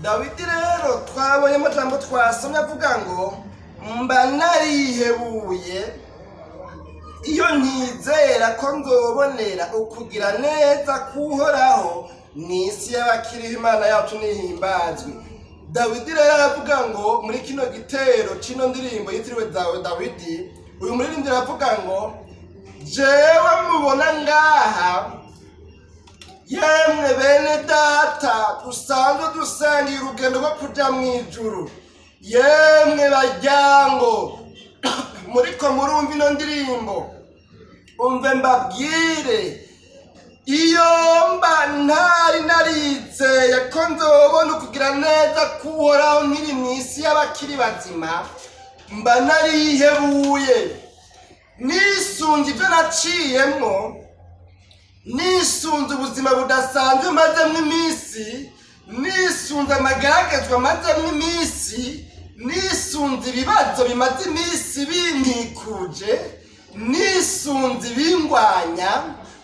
Dawidi rero twabonye amajambo twasomye avuga ngo mba narihebuye iyo ntizera ko nzobonera ukugira neza k'Uhoraho mu isi y'abakiriho. Imana yacu nihimbazwe. Dawidi rero aravuga ngo muri kino gitero c'ino ndirimbo yitiriwe Dawidi, uyu muririmbyi aravuga ngo jewe mubona ngaha, yemwe bene data dusanzwe dusangiye urugendo rwo kuja mu ijuru, yemwe baryango muriko murumva ino ndirimbo, umve mbabwire, iyo mba ntari narizeye ko nzobona ukugira neza k'Uhoraho nkiri mu isi y'abakiri bazima, mba narihebuye. Nisunze ibyo naciyemwo, nisunze ubuzima budasanzwe mazemwo iminsi, nisunze amageragezwa mazemwo iminsi, nisunze ibibazo bimaze iminsi binkikuje, nisunze ibingwanya,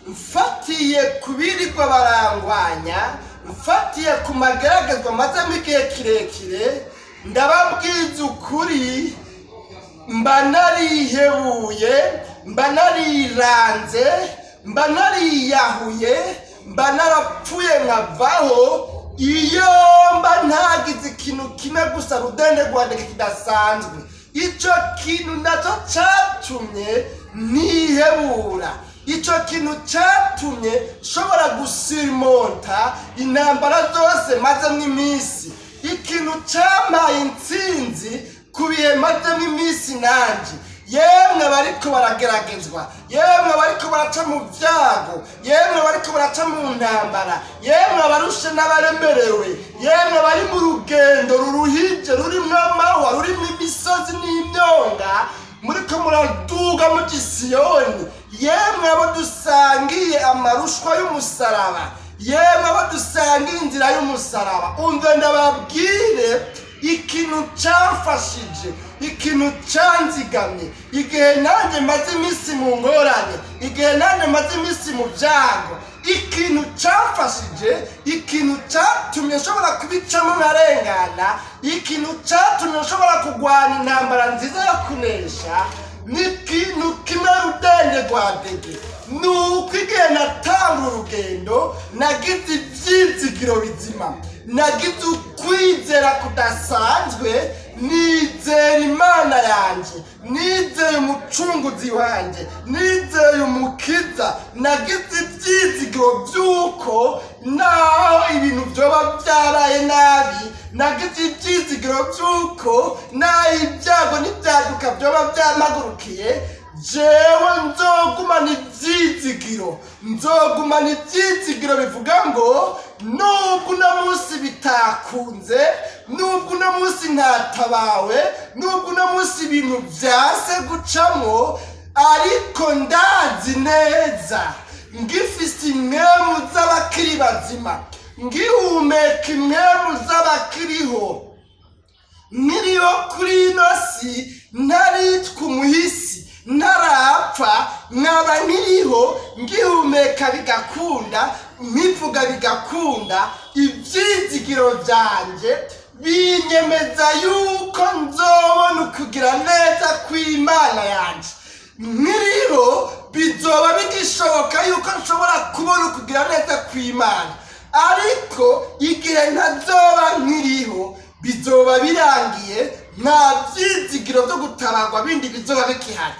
mfatiye ku birirwa barangwanya, mfatiye ku mageragezwa mazemo igihe kirekire, ndababwiza ukuri, mba narihebuye, mba nariranze, mba nariyahuye, mba narapfuye nkavaho, iyo mba ntagize ikintu kimwe gusa rudende rwandika kidasanzwe. Ico kintu nacyo catumye ntihebura, ico kintu catumye nshobora gusurmonta intambara zose mazemwo iminsi, ikintu campaye intsinzi ku bihe mazemwo iminsi nanje. Yemwe bariko barageragezwa, yemwe bariko baraca mu vyago, yemwe bariko baraca mu ntambara, yemwe abarushe n'abaremerewe, yemwe bari mu rugendo ruruhije rurimwo amahwa, rurimwo imisozi n'imyonga, muriko muraduga mu Gisiyoni, yemwe abo dusangiye amarushwa y'umusaraba, yemwe abo dusangiye inzira y'umusaraba, umve ndababwire ikintu camfashije, ikintu canzigamye igihe nanjye maze iminsi mu ngorane, igihe nanjye maze iminsi mu byago, ikintu camfashije, ikintu catumye nshobora kubicamo nkarengana, ikintu catumye nshobora kurwana intambara nziza yo kunesha, ni ikintu kimwe rudende rwa dege: ni uko igihe natanga urugendo nagize ibyizigiro bizima, nagize ukwizera kudasanzwe, nizera Imana yanjye, nizeye Umucunguzi wanjye, nizeye Umukiza. Nagize ibyizigiro by'uko naho ibintu byoba byaraye nabi, nagize ibyizigiro by'uko naho ibyago n'ibyaduka byoba byamagurukiye, jewe nzogumana ibyizigiro, nzogumana ibyizigiro bivuga ngo nubwo uno munsi bitakunze, nubwo uno munsi ntatabawe, nubwo uno munsi ibintu byase gucamo, ariko ndazi neza ngifise impwemu z'abakiri bazima, ngihumeka impwemu z'abakiriho, nkiriho kuri ino si, ntaritwa umuhisi, ntarapfa, nkaba nkiriho, ngihumeka bigakunda, nkivuga bigakunda, ibyizigiro byanjye binyemeza yuko nzobona ukugira neza kw'Imana yanjye. Nkiriho bizoba bigishoboka yuko nshobora kubona ukugira neza kw'Imana, ariko igihe ntazoba nkiriho bizoba birangiye, nta byizigiro byo gutabarwa bindi bizoba bikihari.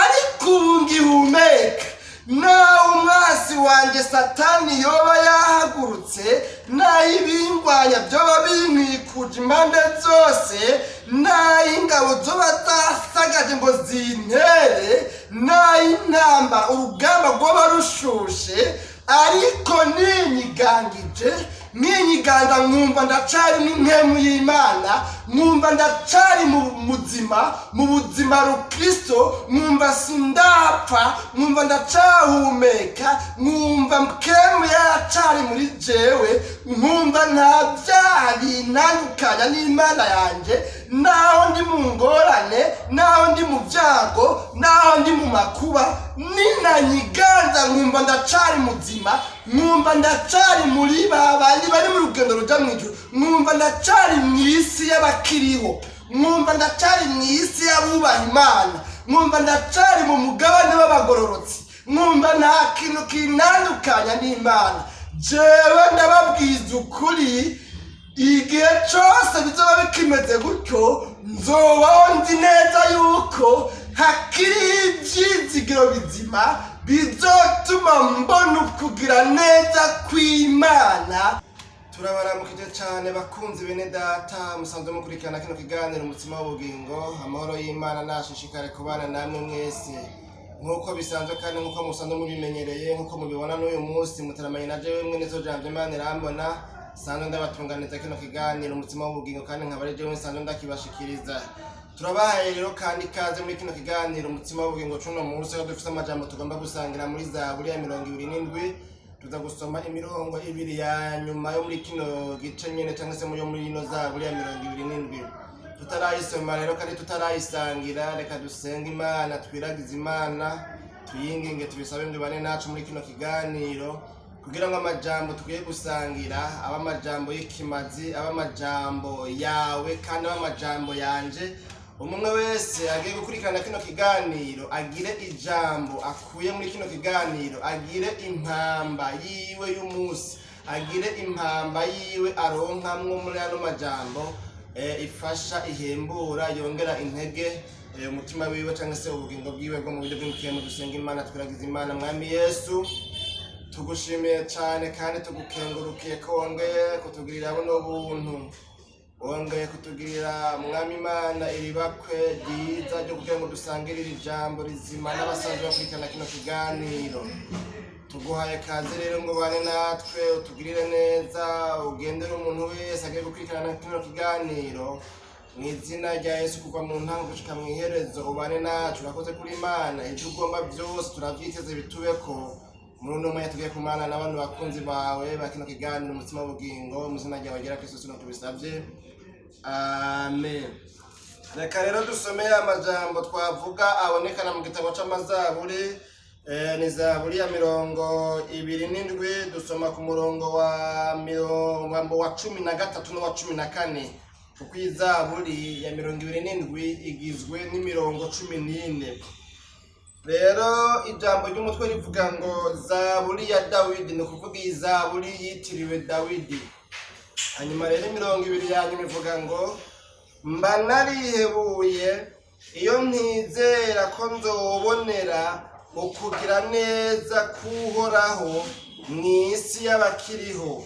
Ariko ubu ngihumeka, nawe umwasi wanjye Satani yoba yahagurutse, naho ibingwanya byoba binkwikuje impande zose, naho ingabo zoba zasagaje ngo zintere, naho intambara urugamba rwoba rushushe, ariko ninyigangije, ninyiganda nkumva ndacarimo impwemu y'Imana. Nkumva ndacari mu muzima, mu buzima rukristo, nkumva sindapfa, nkumva ndacahumeka, nkumva mpwemu yaracari muri jewe, nkumva nta byaha bintandukanya n'Imana yanje, naho ndi mu ngorane, naho ndi mu byago, naho ndi mu makuba, ninanyiganza nkumva ndacari muzima, nkumva ndacari muri ba bandi bari mu rugendo ruja mu ijuru, nkumva ndacari mu isi y'abakiriho, nkumva ndacari mu isi y'abubaha Imana, nkumva ndacari mu mugabane w'abagororotsi, nkumva nta kintu kinandukanya n'Imana. Jewe ndababwiza ukuri, igihe cyose bizoba bikimeze gutyo, nzobaho nzi neza yuko hakiriho ibyizigiro bizima bizotuma mbona ukugira neza kw'Imana. Turabaramukije cyane, bakunzi bene Data musanzwe mukurikirana kino kiganiro Umutsima w'Ubugingo. Amahoro y'Imana nashishikare kubana namwe mwese nk'uko bisanzwe kandi nk'uko musanzwe mubimenyereye. Nk'uko mubibona, n'uyu munsi mutaramanye na jewe mwene so Jambo Imana irambona, sanzwe ndabatunganiza kino kiganiro Umutsima w'Ubugingo, kandi nkaba ari jewe nsanzwe ndakibashikiriza. Turabahaye rero kandi ikaze muri kino kiganiro Umutsima w'Ubugingo cuno munsi, aho dufite amajambo tugomba gusangira muri Zaburi ya 27. Tuza gusoma imirongo ibiri ya nyuma yo muri kino gice nyene, cyangwa se yo muri ino Zaburi ya 27. Tutarayisoma rero kandi tutarayisangira, reka dusenge Imana, twiragize Imana, tuyinginge, tubisabe ngo ibane nacu muri kino kiganiro, kugira ngo amajambo tugiye gusangira abe amajambo y'ikimazi, abe amajambo yawe kandi abe amajambo yanje. Umwe wese agiye gukurikirana kino kiganiro agire ijambo akuye muri kino kiganiro, agire impamba yiwe y'umunsi, agire impamba yiwe aronkamwo muri ano majambo, ifasha, ihembura, yongera intege umutima wiwe cyangwa se ubugingo bwiwe bwo mu buryo bw'imikiyemo. Dusenga Imana, twiragiza Imana. Mwami Yesu, tugushimiye cyane kandi tugukengurukiye ko wongeye kutugirira buno buntu, wongeye kutugirira, Mwami Imana, iribakwe ryiza ryo kugira ngo dusangirire ijambo rizima n'abasanzwe bakurikirana kino kiganiro. Tuguhaye kaze rero ngo ubane natwe, utugirire neza, ugendere umuntu wese agiye gukurikirana kino kiganiro mu izina rya Yesu, kuva mu ntango gushika mu iherezo ubane nacu. Urakoze kuri Imana, ibyo ugomba byose turabyiteze bitubeko muri uno mwanya tugiye kumana n'abantu bakunzi bawe ba kino kiganiro Umutsima w'Ubugingo. Mu izina ryawe ryera Kristo Yesu tubisabye, amen. Reka rero dusomeye amajambo twavuga abonekana mu gitabo c'Amazaburi. Ni Zaburi ya 27, dusoma ku murongo wa 13 n'uwa 14, kuko iyi Zaburi ya 27 igizwe n'imirongo 14. Rero ijambo ry'umutwe rivuga ngo Zaburi ya Dawidi, ni ukuvuga iyi zaburi yitiriwe Dawidi. Hanyuma rero imirongo ibiri ya nyuma ivuga ngo: "Mba narihebuye iyo ntizera ko nzobonera ukugira neza k'Uhoraho mu isi y'abakiriho."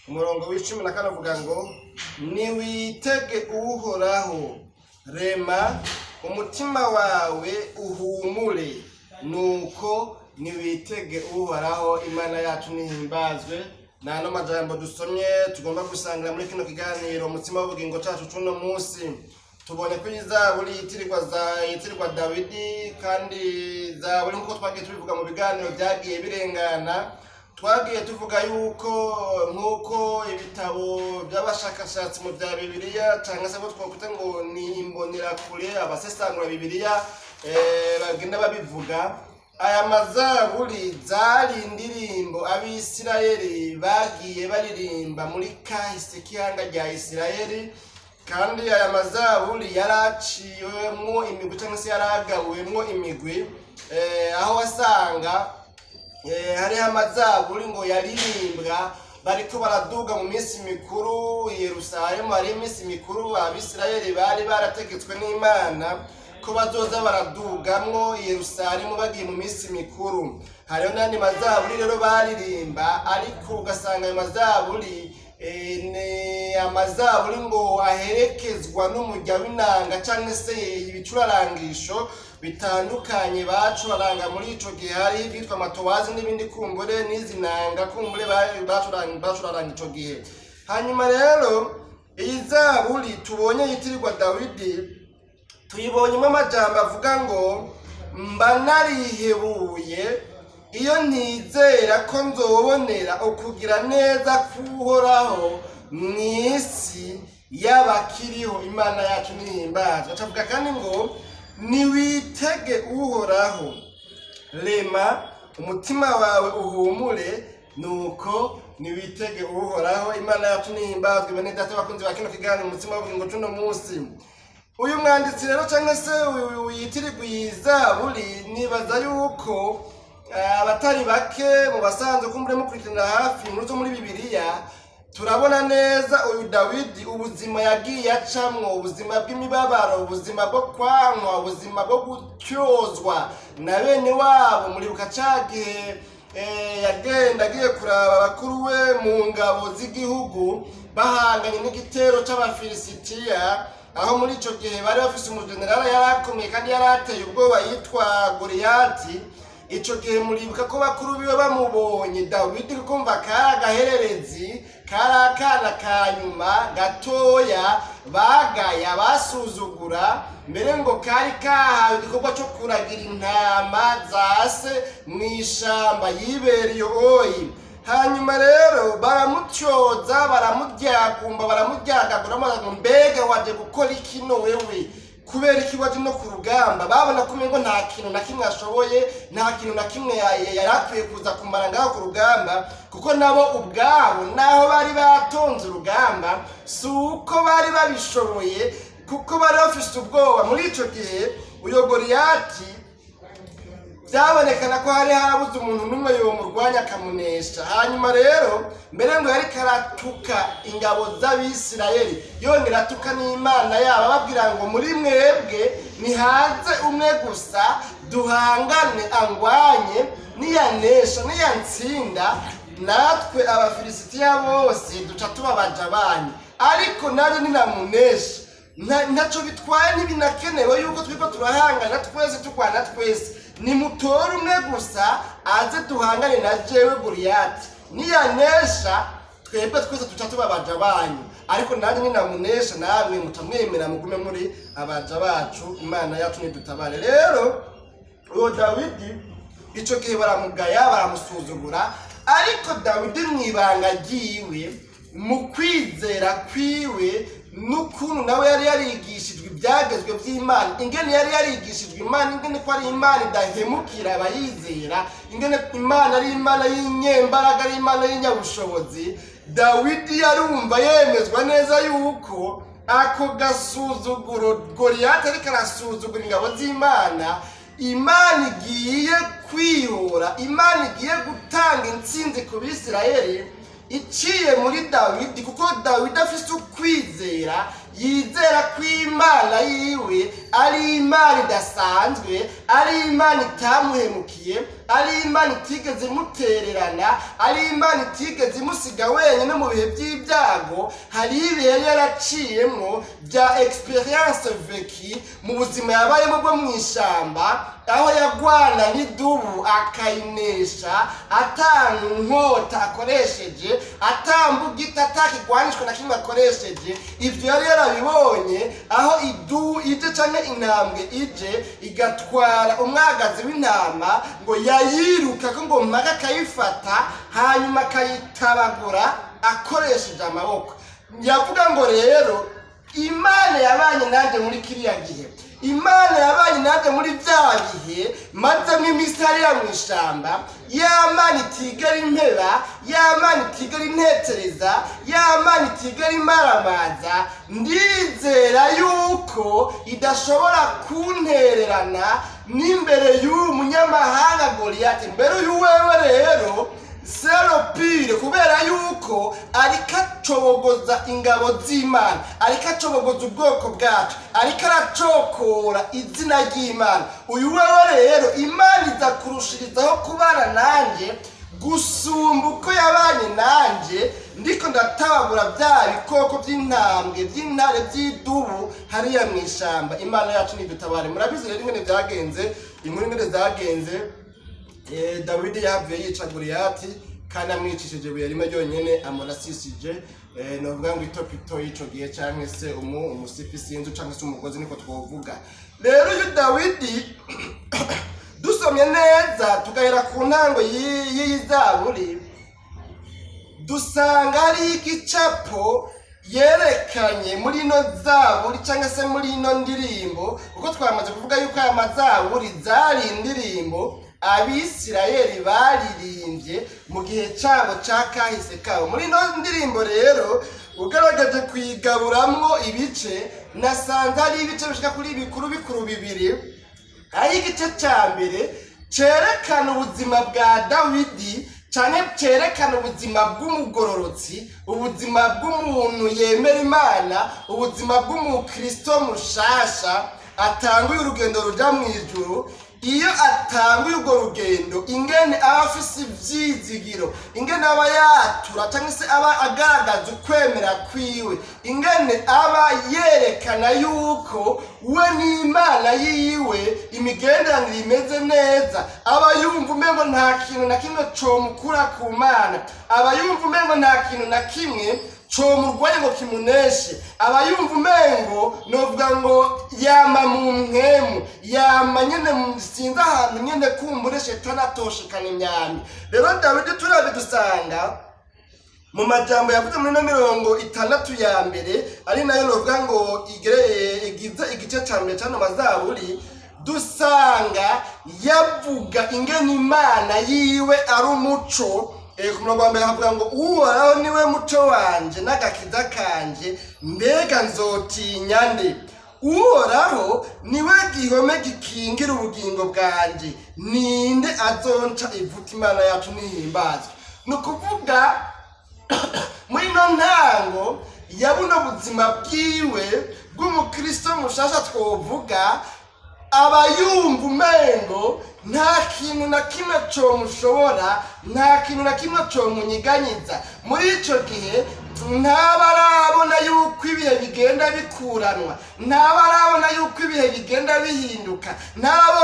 Umurongo wa 14 uvuga ngo: "Niwitege Uhoraho, rema umutima wawe uhumure, nuko niwitege Uhoraho." Imana yacu nihimbazwe. Nano majambo dusomye tugomba gusangira muri kino kiganiro Umutsima w'Ubugingo cacu cuno munsi. Tubonye ko iyi zaburi yitirirwa Dawidi, kandi zaburi nk'uko twagiye tubivuga mu biganiro byagiye birengana, twagiye tuvuga yuko nk'uko ibitabo by'abashakashatsi mu bya Bibiliya, cyangwa se abo twakwita ngo ni imbonerakure, abasesangura Bibiliya, bagenda babivuga, aya mazaburi zari indirimbo Abisirayeli bagiye baririmba muri kahise k'ihanga rya Isirayeli, kandi aya mazaburi yaraciwemwo imigwi cyangwa se yaragabuwemwo imigwi, aho wasanga hariho amazaburi ngo yaririmbwa bariko baraduga mu minsi mikuru i Yerusalemu. Hari iminsi mikuru Abisirayeli bari barategetswe n'Imana ko bazoza baradugamwo i Yerusalemu bagiye mu minsi mikuru. Hariho n'andi mazaburi rero baririmba, ariko ugasanga ayo mazaburi ni amazaburi ngo aherekezwa n'umurya w'inanga cyangwa se ibicurarangisho bitandukanye bacuraranga muri ico gihe. Hari ibyitwa amatowazi n'ibindi kumbure, n'izi nanga kumbure bacuraranga ico gihe. Hanyuma rero Iyi zaburi tubonye yitirirwa Dawidi, tuyibonyemo amajambo avuga ngo: "Mba narihebuye iyo ntizera ko nzobonera ukugira neza k'Uhoraho mu isi y'abakiriho." Imana yacu nihimbazwa. Acavuga kandi ngo: "Niwitege Uhoraho, rema umutima wawe uhumure, nuko niwitege Uhoraho." Imana yacu nihimbazwe. Bene Data bakunzi ba kino kiganiro Umutsima w'Ubugingo cuno munsi, uyu mwanditsi rero cyangwa se uyu yitirirwa iyi zaburi, nibaza yuko abatari bake mu basanzwe kumbure mukurikirana hafi inkuru zo muri Bibiliya, turabona neza uyu Dawidi ubuzima yagiye acamwo, ubuzima bw'imibabaro, ubuzima bwo kwankwa, ubuzima bwo gutyozwa na bene wabo. Muribuka ca gihe yagenda agiye kuraba bakuru we mu ngabo z'igihugu bahanganye n'igitero c'Abafilisitiya, aho muri ico gihe bari bafise umujenerali yari akomeye kandi yari ateye ubwoba yitwa Goliyati. Ico gihe muribuka ko bakuru biwe bamubonye Dawidi, kumva kari agahererezi, kari akana ka nyuma gatoya bagaya, basuzugura, mbere ngo kari kahawe igikorwa cyo kuragira intama za se mw'ishamba yibereye oyi. Hanyuma rero baramutyoza, baramuryagumba, baramuryagagura, bamubaza ngo: "Mbega waje gukora iki no wewe? Kubera iki waje no ku rugamba?" Babona ko umengo nta kintu na kimwe ashoboye, nta kintu na kimwe yari akwiye kuza kumara ngaho ku rugamba, kuko nabo ubwabo naho bari batonze urugamba si uko bari babishoboye, kuko bari bafise ubwoba. Muri ico gihe uyo Goliyati byabonekana ko hari harabuze umuntu n'umwe yomurwanya akamunesha. Hanyuma rero mbere ngo yariko aratuka ingabo z'Abisirayeli, yongera atuka n'Imana yabo, ababwira ngo: "Muri mwebwe nihaze umwe gusa duhangane, angwanye, niyanesha, niyantsinda, natwe Abafilisitiya bose duca tuba abaja banyu, ariko nanjye ninamunesha ntaco bitwaye, ntibinakenewe yuko twiko turahangana twese, turwana twese. Nimutore umwe gusa aze duhangane na jewe Goliyati, niyanesha twebwe twese tuca tuba abaja banyu, ariko nanjye ninamunesha namwe muca mwemera mugume muri abaja bacu." Imana yacu nidutabare. Rero uwo Dawidi ico gihe baramugaya, baramusuzugura, ariko Dawidi mw'ibanga ryiwe, mu kwizera kwiwe n'ukuntu nawe yari yarigishijwe ibyagezwe by'Imana, ingene yari yarigishijwe Imana, ingene ko ari Imana idahemukira abayizera, ingene Imana ari Imana y'inyembaraga, ari Imana y'inyabushobozi, Dawidi yarumva yemezwa neza yuko ako gasuzuguro Goliyati ariko arasuzugura ingabo z'Imana, Imana igiye kwihora, Imana igiye gutanga intsinzi ku Bisirayeli iciye muri Dawidi, kuko Dawidi afise ukwizera, yizera ko Imana yiwe ari Imana idasanzwe, ari Imana itamuhemukiye, ari Imana itigeze imutererana, ari Imana itigeze imusiga wenyine mu bihe by'ibyago. Hari ibihe yari yaraciyemwo bya expérience vécue mu buzima yabayemo bwo mu ishamba, aho yagwana n'idubu akayinesha atanga inkota akoresheje, atambugita, atakigwanishwa na kimwe akoresheje. Ivyo yari yarabibonye, aho idubu ije canke intambwe ije igatwara umwagazi w'intama, ngo yayiruka ko ngo mpaka akayifata, hanyuma akayitabagura akoresheje amaboko. Yavuga ngo: "Rero Imana yabanye nanjye muri kiriya gihe, Imana yabanye nanjye muri bya bihe mazemo iminsi hariya mu ishamba, ya Mana itigera impeba, ya Mana itigera intetereza, ya Mana itigera imaramaza, ndizera yuko idashobora kuntererana n'imbere y'uyu munyamahanga Goliyati." Mbere uyu wewe rero seropire, kubera yuko ariko acobogoza ingabo z'Imana, ariko acobogoza ubwoko bwacu, ariko aracokora izina ry'Imana, uyu wewe rero Imana iza kurushirizaho kubana nanjye gusumba uko yabanye nanjye ndiko ndatabagura bya bikoko by'intambwe, by'intare, by'idubu hariya mu ishamba. Imana yacu nidutabare. Murabizi rero ingene byagenze, inkuru ingene zagenze. Dawidi yahavuye yica Goliyati kandi amwicishije ibuye rimwe ryonyine amurasishije. Novuga ngo itopito y'ico gihe canke se umusipi, sinzi, canke se umugozi, niko twovuga. Rero uyu Dawidi, dusomye neza tugahera ku ntango y'iyi zaburi, dusanga hariho igicapo yerekanye muri ino zaburi cyangwa se muri ino ndirimbo, kuko twamaze kuvuga yuko aya mazaburi zari indirimbo Abisirayeli baririmbye mu gihe cyabo cya kahise kabo. Muri ino ndirimbo rero, ugaragaje kuyigaburamwo ibice, nasanze hari ibice bishika kuri bikuru bikuru bibiri. Hari igice cya mbere cyerekana ubuzima bwa Dawidi, cyane cyerekana ubuzima bw'umugororotsi, ubuzima bw'umuntu yemera Imana, ubuzima bw'umukristo mushasha atanguye urugendo ruja mu ijuru. Iyo atanguye urwo rugendo, ingene aba afise ivyizigiro, ingene aba yatura cyangwa se aba agaragaza ukwemera kwiwe, ingene aba yerekana yuko we n'Imana yiwe imigenderanire imeze neza, aba yumva umengo nta kintu na kimwe comukura ku Mana, aba yumva umengo nta kintu na kimwe comurwaye ngo kimuneshe, aba yumva umengo, novuga ngo yama mu mpwemu, yama nyene sinzi ahantu nyene kumbure shetani atoshekana imyami. Rero Dawidi turabe dusanga mu majambo yavuze muri ino 60 ya mbere, ari nayo novuga ngo igize igice ca mbere c'ano mazaburi, dusanga yavuga ingene Imana yiwe ari umuco. Ku murongo wa mbere havuga ngo: "Uhoraho niwe muco wanje n'agakiza kanje, mbega nzotinya nde? Uhoraho niwe gihome gikingira ubugingo bwanje, ninde azonca ivuta?" Imana yacu nihimbazwe. Ni ukuvuga muri ino ntango ya buno buzima bwiwe bw'umukristo mushasha twovuga, aba yumva umengo nta kintu na kimwe comushobora, nta kintu na kimwe comunyiganyiza. Muri ico gihe ntaba arabona yuko ibihe bigenda bikuranwa, ntaba arabona yuko ibihe bigenda bihinduka, ntaba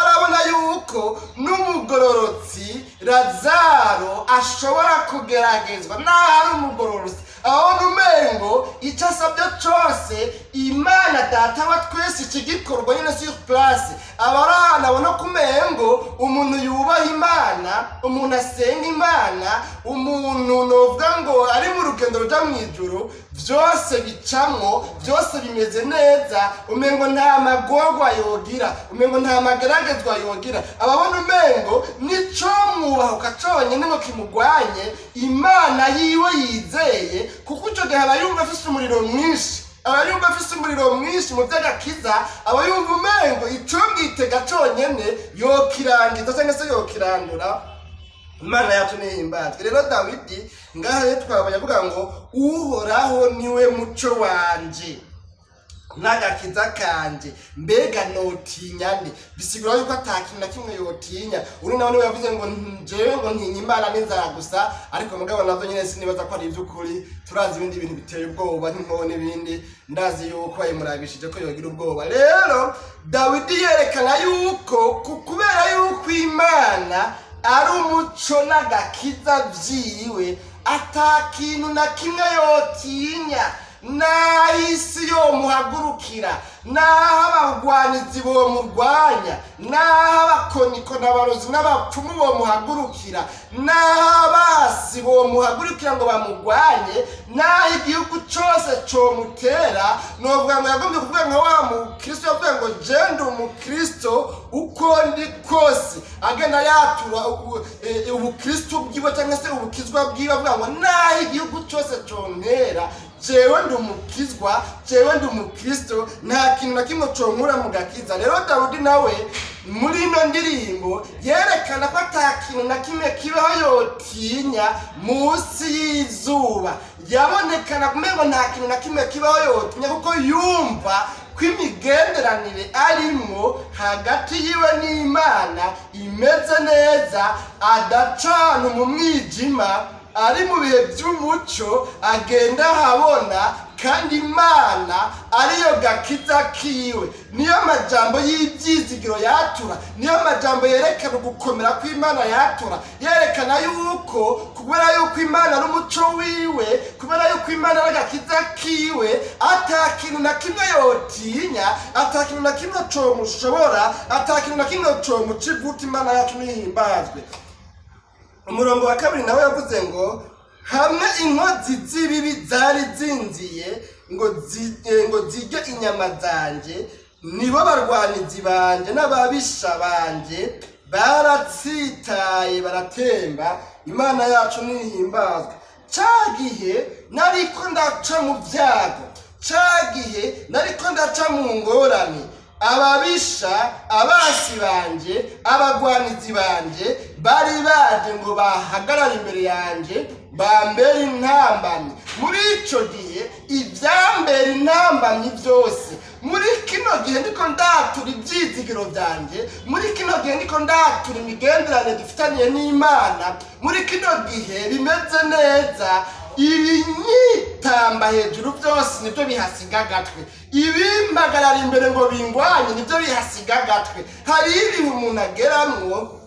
arabona yuko n'umugororotsi Lazaro ashobora kugeragezwa. Naho ari umugororotsi, abona umengo icyo asabye cose Imana Data wa twese ikigikorwa nyine sur place. Aba ari ahantu abona ko umengo umuntu yubaha Imana, umuntu asenga Imana, umuntu novuga ngo ari mu rugendo ruja mu ijuru, byose bicamwo, byose bimeze neza, umengo nta magorwa yogira, umengo nta mageragezwa yogira. Ababona umengo nico mwubahuka conyene ngo kimugwanye Imana yiwe yizeye, kuko ico gihe aba yumva afise umuriro mwinshi, aba yumva afise umuriro mwinshi mu by'agakiza, aba yumva umengo ico mwitega conyene yokirangiza cyangwa se yokirandura. Imana yacu nihimbazwe. Rero Dawidi ngaha rero twabonye avuga ngo: "Uhoraho niwe muco wanje n'agakiza kanje, mbega notinya nde?" Bisigura yuko ata kintu na kimwe yotinya. Uri nawe niwe yavuze ngo: "Jewe ngo ntinya Imana n'inzara gusa." Ariko mugabo navyo nyene sinibaza ko ari ivy'ukuri. Turazi ibindi bintu biteye ubwoba nk'inkoho n'ibindi, ndazi yuko bayimurabishije ko yogira ubwoba. Rero Dawidi yerekana yuko kubera yuko Imana ari umuco n'agakiza vyiwe, ata kintu na kimwe yotinya, n'aho isi yomuhagurukira, n'aho abagwanizi bomurwanya, n'aho abakonikoni, abarozi n'abapfumu bomuhagurukira, n'aho abasi bomuhagurukira ngo bamurwanye, n'aho igihugu cose comutera. Novuga ngo yagombye kuvuga nka wa mukristo yavuga ngo: "Je ndi umukristo uko ndi kose", agenda yatura ubukristo bwiwe cyangwa se ubukizwa bwiwe, avuga ngo: "N'aho igihugu cose contera, jewe ndi umukizwa, jewe ndi umukristo, nta kintu na kimwe conkura mu gakiza." Rero Dawudi nawe muri ino ndirimbo yerekana ko ata kintu na kimwe kibaho yotinya munsi y'izuba. Yabonekana kumengo nta kintu na kimwe kibaho yotinya, kuko yumva ko imigenderanire arimwo hagati yiwe n'Imana imeze neza, adacana mu mwijima, ari mu bihe by'umuco, agenda ahabona. Kandi Imana ariyo gakiza kiwe. Niyo majambo y'ibyizigiro yatura, niyo majambo yerekana ugukomera kw'Imana yatura, yerekana yuko kubera yuko Imana ari umuco wiwe, kubera yuko Imana ari agakiza kiwe, ata kintu na kimwe yotinya, ata kintu na kimwe comushobora, ata kintu na kimwe comuca ivuta. Imana yacu nihimbazwe. Umurongo wa kabiri nawe yavuze ngo hamwe inkozi z'ibibi zari zinziye ngo zirye inyama zanje, nibo barwanizi banje n'ababisha banje, baratsitaye baratemba. Imana yacu nihimbazwe. Ca gihe nariko ndaca mu byago, ca gihe nariko ndaca mu ngorane, ababisha, abasi banje, abagwanizi banje bari baje ngo bahagarare imbere yanje, bambere intambamyi. Muri ico gihe ivyambera intambamyi byose, muri kino gihe ndiko ndatura ivyizigiro vyanje, muri kino gihe ndiko ndatura imigenderanire dufitaniye n'Imana, muri kino gihe bimeze neza, ibinyitamba hejuru byose nibyo bihasiga agatwe, ibimpagarara imbere ngo bingwanye nibyo bihasiga agatwe. Hari ibihe umuntu ageramwo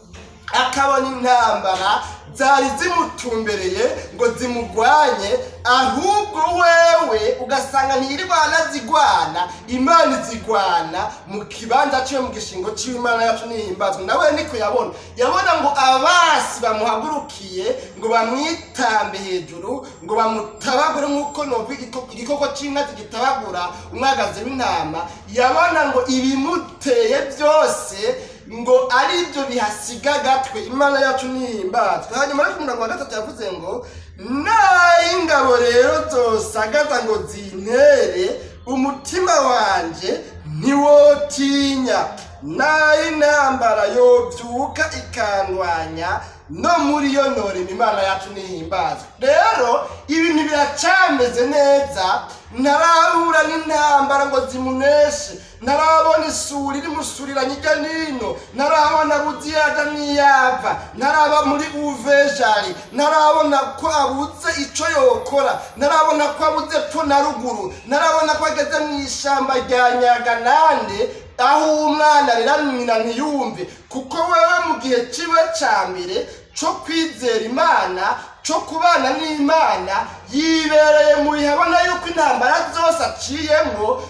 akabona intambara zari zimutumbereye ngo zimugwanye, ahubwo wewe ugasanga ntiyirirwana zigwana, Imana izigwana mu kibanza ciwe, mu gishingo ciwe. Imana yacu nihimbazwe. Nawe niko yabona, yabona ngo abasi bamuhagurukiye ngo bamwitambe hejuru, ngo bamutabagure nk'uko nova igikoko c'inkazi gitabagura umwagazi w'intama. Yabona ngo ibimuteye byose ngo aribyo bihasiga agatwe. Imana yacu nihimbazwe. Hanyuma ariko umurongo wa gatatu yavuze ngo n'ay'ingabo rero zosagaza ngo zintere, umutima wanje ntiwotinya, n'ay'intambara yobyuka ikandwanya, no muri yo norema. Imana yacu nihimbazwe. Rero ibintu biracameze neza, ntarahura n'intambara ngo zimuneshe, ntarabona isuri rimusuriranye ijya nino, ntarabona abuze iyo aja n'iyava, ntaraba muri uvejari, ntarabona ko abuze ico yokora, ntarabona ko abuze pfo na ruguru, ntarabona ko ageze mu ishamba rya Nyaganande, aho umwana arera nyina ntiyumve. Kuko wewe mu gihe ciwe ca mbere co kwizera Imana, co kubana n'Imana, yibereye mu bihe abona yuko intambara zose aciyemwo,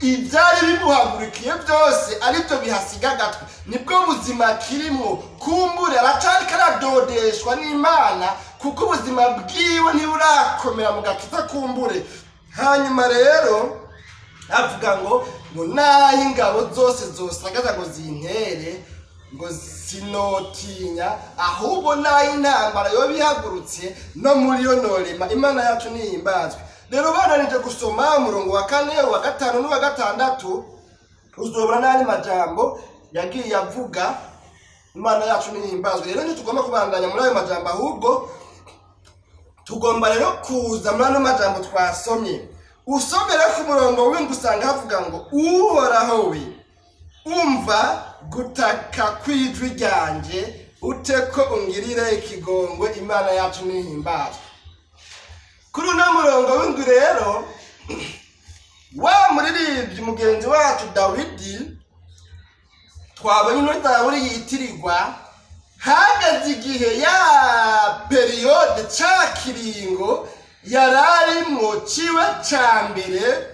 ibyari bimuhagurukiye byose aribyo bihasiga agatwe. Nibwo buzima kirimo. Kumbure aracariko aradodeshwa n'Imana, kuko ubuzima bwiwe ntiburakomera mu gakiza kumbure. Hanyuma rero avuga ngo naho ingabo zose zosagaza ngo zintere, ngo sinotinya, ahubwo naho intambara yoba ihagurutse, no muri yo norema. Imana yacu nihimbazwe. Rero bananije gusoma umurongo wa kane, uwa gatanu n'uwa gatandatu, uzobona n'andi majambo yagiye avuga. Imana yacu nihimbazwe. Rero ntitugomba kubandanya muri ayo majambo, ahubwo tugomba rero kuza muri ano majambo twasomye. Usomere ku murongo w'indwi, usanga havuga ngo: "Uhoraho we, umva gutaka kw'ijwi ryanjye, ute ko ungirire ikigongwe." Imana yacu nihimbazwe. Kuri uno murongo w'indwi rero, wa muririmbyi mugenzi wacu Dawidi twabonye ino zaburi yitirirwa, hageze igihe ya période, ca kiringo yararimwo ciwe ca mbere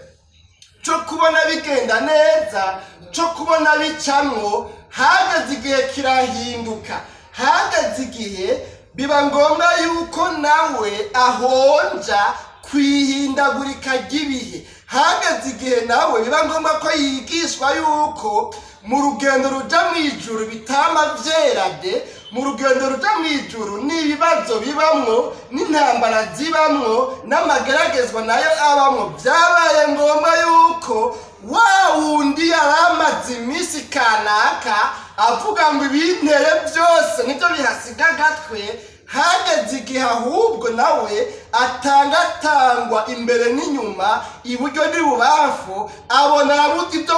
co kubona bigenda neza, co kubona bicamwo, hageze igihe kirahinduka. Hageze igihe biba ngombwa yuko nawe ahonja kwihindagurika ry'ibihe. Hageze igihe nawe biba ngombwa ko yigishwa yuko mu rugendo ruja mu ijuru bitama vyerade. Mu rugendo ruja mu ijuru n'ibibazo bibamwo, n'intambara zibamwo, n'amageragezwa nayo abamwo. Byabaye ngombwa yuko wa wundi yari amaze iminsi kanaka avuga ngo ibintere byose nibyo bihasiga agatwe, hageze igihe ahubwo nawe atangatangwa imbere n'inyuma, iburyo n'ibubamfu, abona arabuze ibyo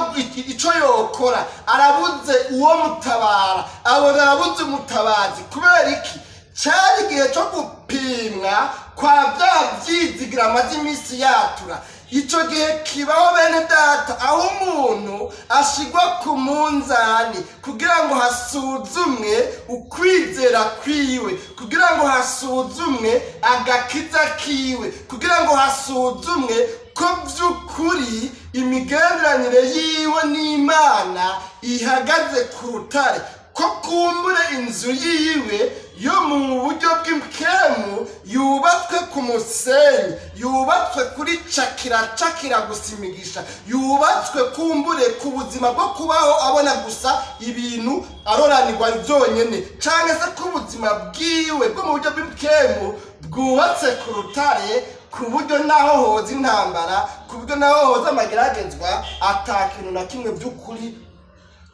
ico yokora, arabuze uwo mutabara, abona arabuze umutabazi. Kubera iki? Cyari igihe cyo gupimwa kwa bya byizigira amaze iminsi yatura. Icyo gihe kibaho, bene data, aho umuntu ashigwa ku munzani kugira ngo hasuzumwe ukwizera kwiwe, kugira ngo hasuzumwe agakiza kiwe, kugira ngo hasuzumwe ko by'ukuri imigenderanire yiwe n'Imana ihagaze ku rutare, ko kumbure inzu yiwe yo mu buryo bw'impwemu yubatswe ku musenyi, yubatswe kuri cakira cakira gusa imigisha, yubatswe kumbure ku buzima bwo kubaho abona gusa ibintu aroranirwa byonyine, cyangwa se ko ubuzima bwiwe bwo mu buryo bw'impwemu bwubatse ku rutare, ku buryo naho hoza intambara, ku buryo naho hoza amageragezwa, ata kintu na kimwe by'ukuri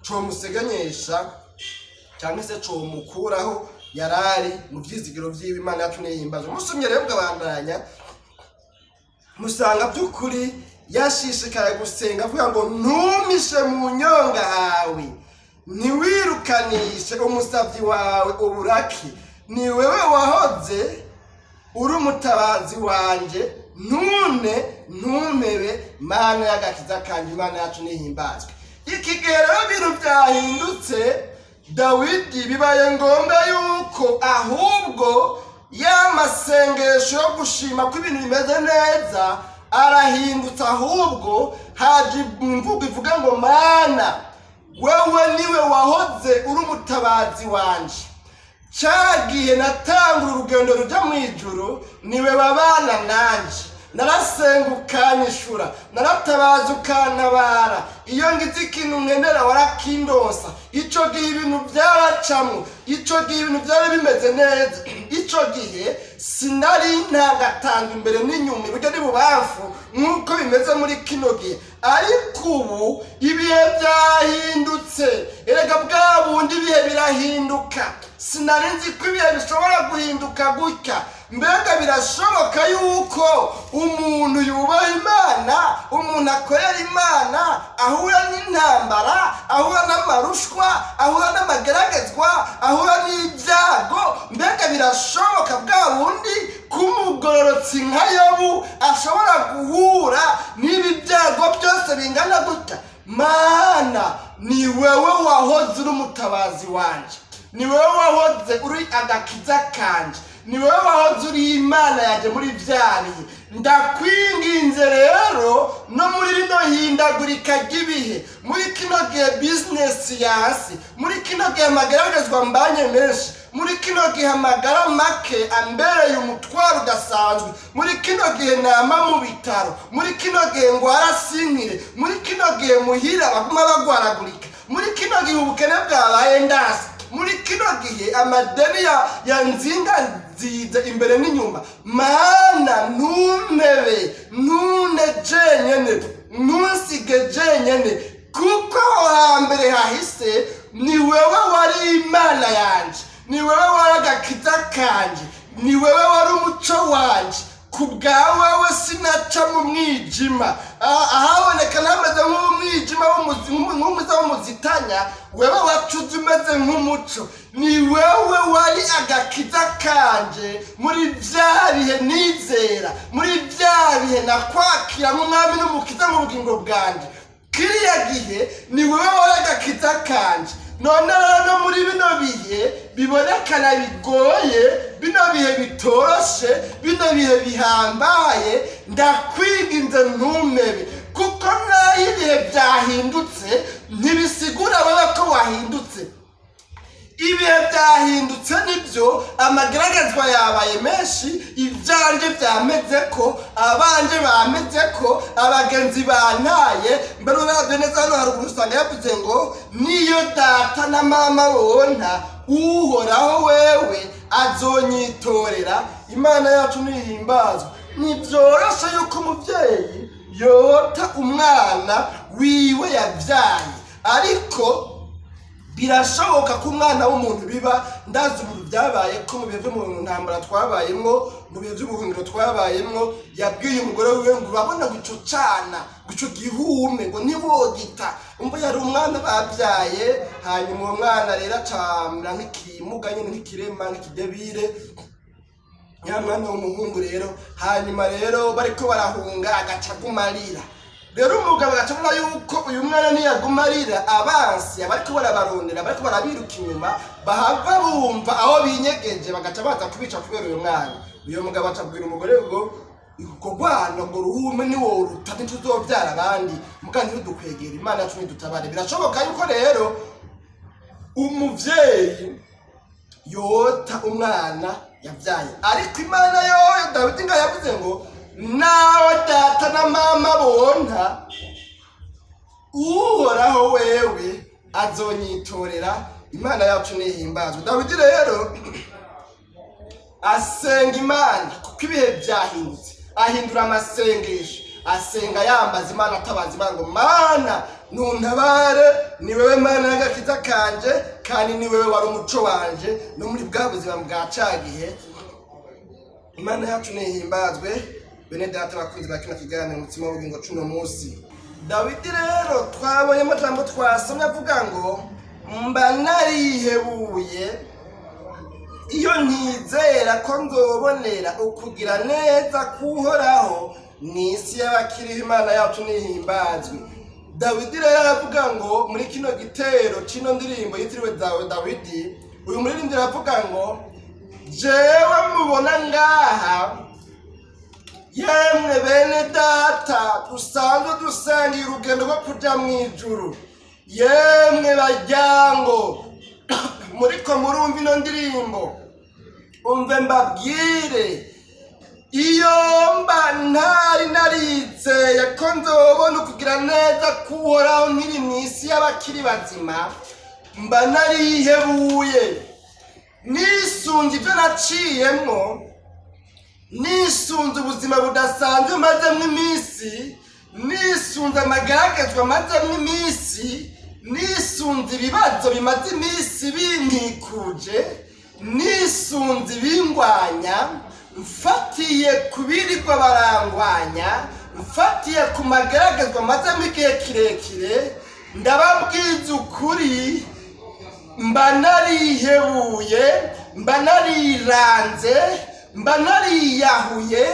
comusegenyesha cyangwa se comukuraho yarari mu byizigiro by'iwe. Imana yacu nihimbaza. Umusomyi rero bwabandanya musanga by'ukuri yashishikaye gusenga avuga ngo: "Ntumishe mu nyonga hawe, ntiwirukanishe umusabyi wawe uburaki. Ni wewe wahoze uri umutabazi wanje, ntune ntumpebe, Mana y'agakiza kanjye." Imana yacu nihimbazwe. Iki gihe rero ibintu byahindutse. Dawidi bibaye ngombwa yuko ahubwo ya masengesho yo gushima ko ibintu bimeze neza arahindutse, ahubwo haje imvugo ivuga ngo: "Mana, wewe niwe wahoze uri umutabazi wanje. Cya gihe natangura urugendo rujya mu ijuru, niwe babana nanjye. Narasenga ukanyishura, naratabaza ukantabara. Iyo ngize ikintu nkenera warakindosa. Icyo gihe ibintu byaracamwo, icyo gihe ibintu byari bimeze neza, icyo gihe sinari ntangatanga imbere n'inyuma, iburyo n'ibubamfu, nk'uko bimeze muri kino gihe. Ariko ubu ibihe byahindutse. Erega bwa bundi ibihe birahinduka. Sinari nzi ko ibihe bishobora guhinduka gutya. Mbega birashoboka yuko umuntu yubaha Imana, umuntu akorera Imana, ahura n'intambara, ahura n'amarushwa, ahura n'amageragezwa, ahura n'ibyago? Mbega birashoboka bwa bundi ko umugororotsi nka Yobu ashobora guhura n'ibi byago byose bingana gutya? Mana, ni wewe wahoze uri umutabazi wanje, ni wowe wahoze uri agakiza kanje, ni wowe wahoze uri Imana yanjye muri bya bihe. Ndakwinginze rero no muri rino hindagurika ry'ibihe, muri kino gihe bizinesi yasi, muri kino gihe amagaragazwa mbanye menshi, muri kino gihe amagara make ambereye umutwaro udasanzwe, muri kino gihe nama mu bitaro, muri kino gihe ngwara sinkire, muri kino gihe muhira baguma bagwaragurika, muri kino gihe ubukene bwabaye ndasi, muri kino gihe amadeni ya nzinga nziza imbere n'inyuma, Mana, ntumpebe, ntune jenyene, ntunsige jenyene, kuko aho hambere hahise ni wewe wari Imana yanje, ni wewe wari agakiza kanje, ni wewe wari umuco wanje. Ku bwa wewe sinaca mu mwijima. Ahaboneka ntameze nk'umwijima nk'umuza w'umuzitanya, wewe wacuze umeze nk'umuco. Ni wewe wari agakiza kanje muri bya bihe nizera, muri bya bihe nakwakira nk'umwami n'umukiza mu bugingo bwanje. Kiriya gihe ni wewe wari agakiza kanje. None rero no muri bino bihe bibonekana bigoye, bino bihe bitoroshe, bino bihe bihambaye, ndakwinginze ntumpebe, kuko naho ibihe byahindutse ntibisigura wowe ko wahindutse. Ibihe byahindutse nibyo, amageragezwa yabaye menshi, ibyanjye byameze ko, abanje bameze ko, abagenzi bantaye. Mbere uravye neza hano haruguru usanga yavuze ngo: "Niyo data na mama bonta, Uhoraho wewe azonyitorera." Imana yacu nihimbazwa. Ntibyoroshe yuko umuvyeyi yota umwana wiwe yabyaye, ariko birashoboka ko umwana w'umuntu biba. Ndazi ubu byabaye ko mu bihe byo mu ntambara twabayemo. Mu bihe by'ubuhungiro twabayemwo, yabwiye umugore wiwe ngo urabona ngo ico cana, ngo ico gihume, ngo ntiwogita. Umva, yari umwana babyaye. Hanyuma uwo mwana rero acamera nk'ikimuga nyine, nk'ikirema, nk'ikidebire, ya mwana w'umuhungu rero. Hanyuma rero bariko barahunga, agaca aguma arira. Rero umugabo agaca abona yuko uyu mwana niyaguma arira, abansi abariko barabarondera, bariko barabiruka inyuma, bahava bumva aho binyegeje, bagaca baza kubica kubera uyu mwana. Uyu mugabo aca abwira umugore ngo urwo rwana, ngo ruhume, niworuta ntituzovyara abandi, muga ntirudukwegera, Imana yacu ntidutabare. Birashoboka yuko rero umuvyeyi yota umwana yabyaye, ariko Imana yoyo, Dawidi nga yavuze ngo nawe data na mama bonta, Uhoraho wewe azonyitorera. Imana yacu nihimbazwe. Dawidi rero asenga Imana kuko ibihe byahindutse, ahindura amasengesho, asenga yambaza Imana, atabaza Imana ngo Mana nuntabare, ni wewe Mana y'agakiza kanje, kandi ni wewe wari umuco wanje no muri bwa buzima bwa ca gihe. Imana yacu nihimbazwe. Bene data bakunzi ba kino kiganiro Umutsima w'Ubugingo cuno munsi, Dawidi rero twabonye amajambo twasomye avuga ngo mba narihebuye iyo ntizera ko nzobonera ukugira neza k'Uhoraho mu isi y'abakiriho. Imana yacu nihimbazwe. Dawidi rero aravuga ngo muri kino gitero c'ino ndirimbo yitiriwe Dawidi, uyu muririmbyi aravuga ngo jewe mubona ngaha, yemwe bene data dusanzwe dusangiye urugendo rwo kuja mu ijuru, yemwe baryango muriko murumva ino ndirimbo, umve mbabwire, iyo mba ntari narizeye ko nzobona ukugira neza k'Uhoraho nkiri mu isi y'abakiri bazima, mba narihebuye. Nisunze ibyo naciyemwo, nisunze ubuzima budasanzwe mazemwo iminsi, nisunze amagaragazwa mazemwo iminsi, nisunze ibibazo bimaze iminsi binkikuje, nisunze ibingwanya, mfatiye ku birirwa barangwanya, mfatiye ku magaragazwa mazemo igihe kirekire, ndababwiza ukuri, mba narihebuye, mba nariranze, mba nariyahuye,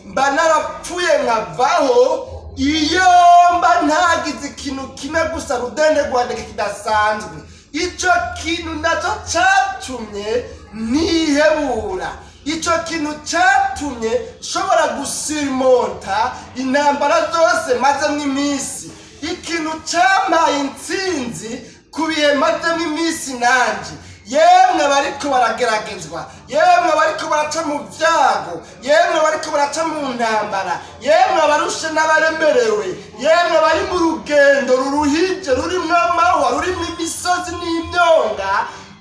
mba narapfuye nkavaho, iyo mba ntagize ikintu kimwe gusa rudende rwandika kidasanzwe. Ico kintu nacyo catumye ntihebura, ico kintu catumye nshobora gusimonta intambara zose mazemwo iminsi, ikintu campaye intsinzi ku bihe mazemo iminsi nanje. Yemwe bariko barageragezwa, yemwe bariko baraca mu byago, yemwe bariko baraca mu ntambara, yemwe abarushe n'abaremerewe, yemwe bari mu rugendo ruruhije, rurimwo amahwa, rurimwo imisozi n'imyonga,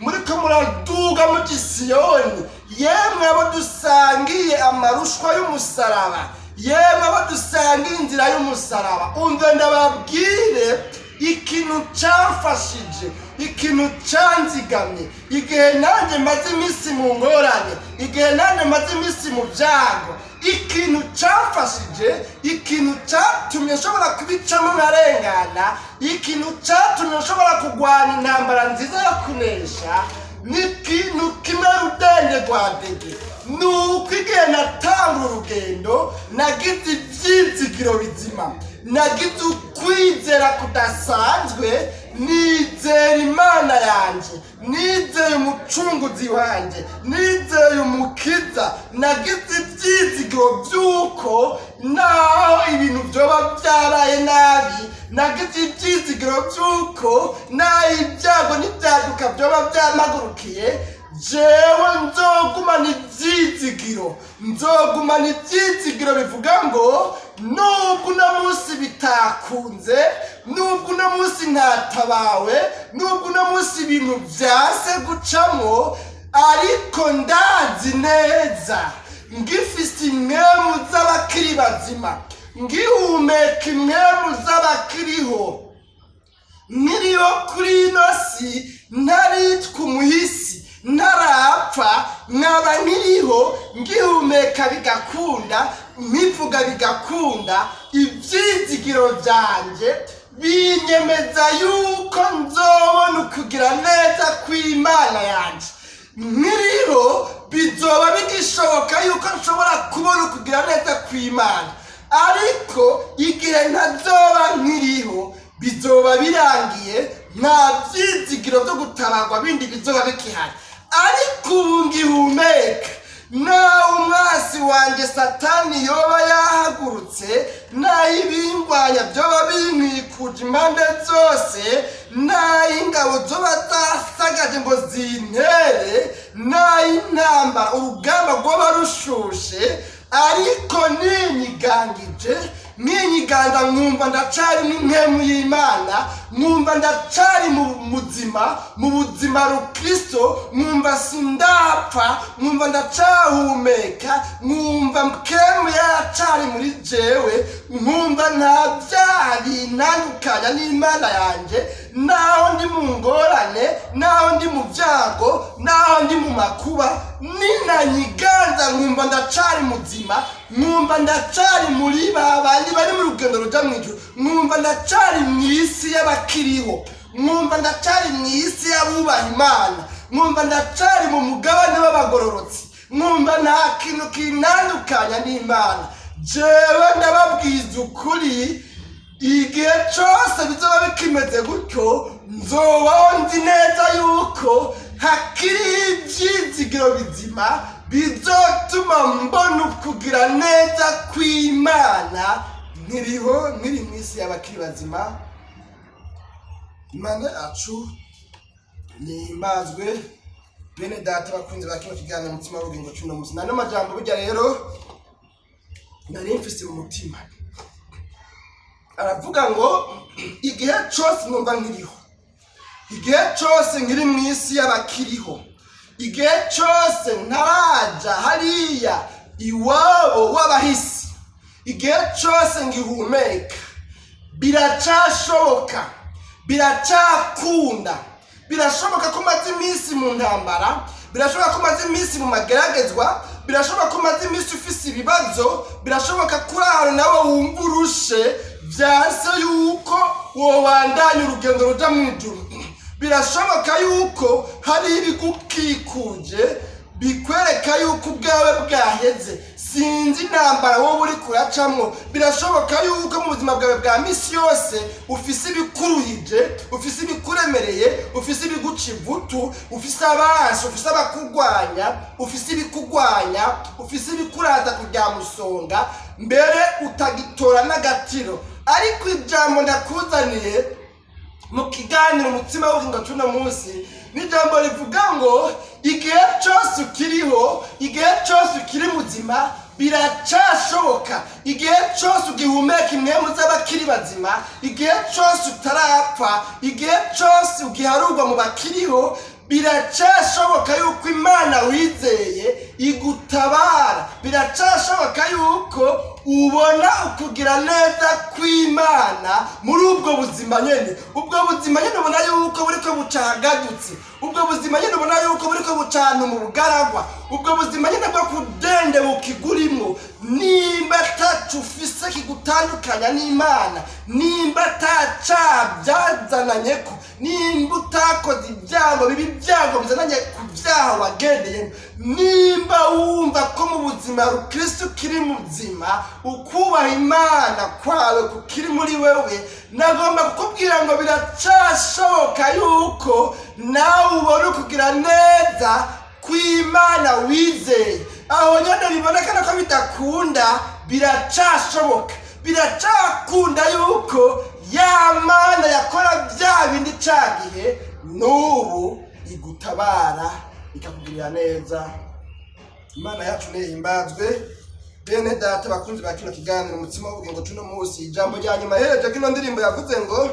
muriko muraduga mu Gisiyoni, yemwe abo dusangiye amarushwa y'umusaraba, yemwe abo dusangiye inzira y'umusaraba, umve ndababwire ikintu camfashije, ikintu canzigamye igihe nanjye maze iminsi mu ngorane, igihe nanjye maze iminsi mu byago, ikintu camfashije, ikintu catumye nshobora kubicamo nkarengana, ikintu catumye nshobora kurwana intambara nziza yo kunesha, ni ikintu kimwe rudende rwa dege. Ni uko igihe natanga urugendo nagize ibyizigiro bizima, nagize ukwizera kudasanzwe, nizera Imana yanjye, nizeye Umucunguzi wanjye, nizeye Umukiza. Nagize ibyizigiro by'uko naho ibintu byoba byaraye nabi, nagize ibyizigiro by'uko naho ibyago n'ibyaduka byoba byamagurukiye, jewe nzogumana ibyizigiro, nzogumana ibyizigiro bivuga ngo nubwo uno munsi bitakunze, nubwo uno munsi ntatabawe, nubwo uno munsi ibintu byase gucamo, ariko ndazi neza ngifise impwemu z'abakiri bazima, ngihumeka impwemu z'abakiriho, nkiriho kuri ino si, ntaritwa umuhisi. Ntarapfa, nkaba nkiriho, ngihumeka bigakunda, nkivuga bigakunda, ibyizigiro byanjye binyemeza yuko nzobona ukugira neza kw'Imana yanjye. Nkiriho bizoba bigishoboka yuko nshobora kubona ukugira neza kw'Imana, ariko igihe ntazoba nkiriho bizoba birangiye, nta byizigiro byo gutabarwa bindi bizoba bikihari. Ariko ubu ngihumeka, nawe umwasi wanjye Satani yoba yahagurutse, naho ibingwanya byoba binkwikuje impande zose, naho ingabo zoba zasagaje ngo zintere, naho intambara urugamba rwoba rushushe, ariko ninyigangije, ninyiganza, nkumva ndacari n'impemu y'Imana, nkumva ndacari mu muzima, mu buzima rukristo, nkumva sindapfa, nkumva ndacahumeka, nkumva mpwemu yaracari muri jewe, nkumva nta byaha bintandukanya n'Imana yanjye, naho ndi mu ngorane, naho ndi mu byago, naho ndi mu makuba, ninanyiganza nkumva ndacari muzima, nkumva ndacari muri ba bandi bari mu rugendo ruja mu ijuru, nkumva ndacari mu isi y'abakiriho, nkumva ndacari mu isi y'abubaha Imana, nkumva ndacari mu mugabane w'abagororotsi, nkumva nta kintu kinandukanya n'Imana, jewe ndababwiza ukuri, igihe cyose bizoba bikimeze gutyo, nzobaho nzi neza yuko hakiri ibyizigiro bizima bizotuma mbona ukugira neza kw'Imana nkiriho, nkiri mu isi y'abakiri bazima. Imana yacu nihimbazwe. Bene data bakunzi ba kino kiganiro Umutima w'Ubugingo cy'uno munsi, nano majambo burya rero nari mfise mu mutima, aravuga ngo igihe cyose numva nkiriho, igihe cyose nkiri mu isi y'abakiriho, igihe cyose ntaraja hariya iwabo w'abahisi, igihe cyose ngihumeka, biracashoboka, biracakunda. Birashoboka ko umaze iminsi mu ntambara, birashoboka ko umaze iminsi mu mageragezwa, birashoboka ko umaze iminsi ufise ibibazo, birashoboka ko uri ahantu nawe wumva urushe, byanse yuko wobandanya urugendo ruja mu ijuru. Birashoboka yuko hari ibigukikuje bikwereka yuko ubwawe bwaheze. Sinzi intambara wowe uri kuracamwo. Birashoboka yuko mu buzima bwawe bwa misi yose ufise ibikuruhije, ufise ibikuremereye, ufise ibiguca ivutu, ufise abansi, ufise abakugwanya, ufise ibikugwanya, ufise ibikuraza kurya musonga, mbere utagitora n'agatiro. Ariko ijambo ndakuzaniye mu kiganiro Umutima w'Ubugingo cy'uno munsi ni ijambo rivuga ngo igihe cyose ukiriho, igihe cyose ukiri muzima, biracashoboka. Igihe cyose ugihumeka impwemu z'abakiri bazima, igihe cyose utarapfa, igihe cyose ugiharurwa mu bakiriho, biracashoboka yuko Imana wizeye igutabara. Biracashoboka yuko ubona ukugira neza kw'Imana muri ubwo buzima nyene, ubwo buzima nyene ubona yuko buriko bucahagadutse, ubwo buzima nyene ubona yuko buriko bucana mu bugaragwa, ubwo buzima nyene bwo kudendebuka igurimwo. Nimba ataco ufise kigutandukanya n'Imana, nimba ataca byazananyeko, nimba utakoze ibyago bibi, ibyago bizananye ku byaha wagendeyemo, nimba wumva ko mu buzima rukristo ukiri muzima, ukubaha Imana kwawe kukiri muri wewe, nagomba kukubwira ngo biracashoboka yuko nawe ubona ukugira neza kw'Imana wizeye. Aho nyine biboneka ko bidakunda, biracashoboka, biracakunda yuko ya Mana yakora bya bindi ca gihe n'ubu igutabara, ikakugirira neza. Imana yacu nihimbazwe. Bene data bakunzi ba kino kiganiro Umutima w'Ubugingo cuno munsi, ijambo rya nyuma hereje kino ndirimbo yavuze ngo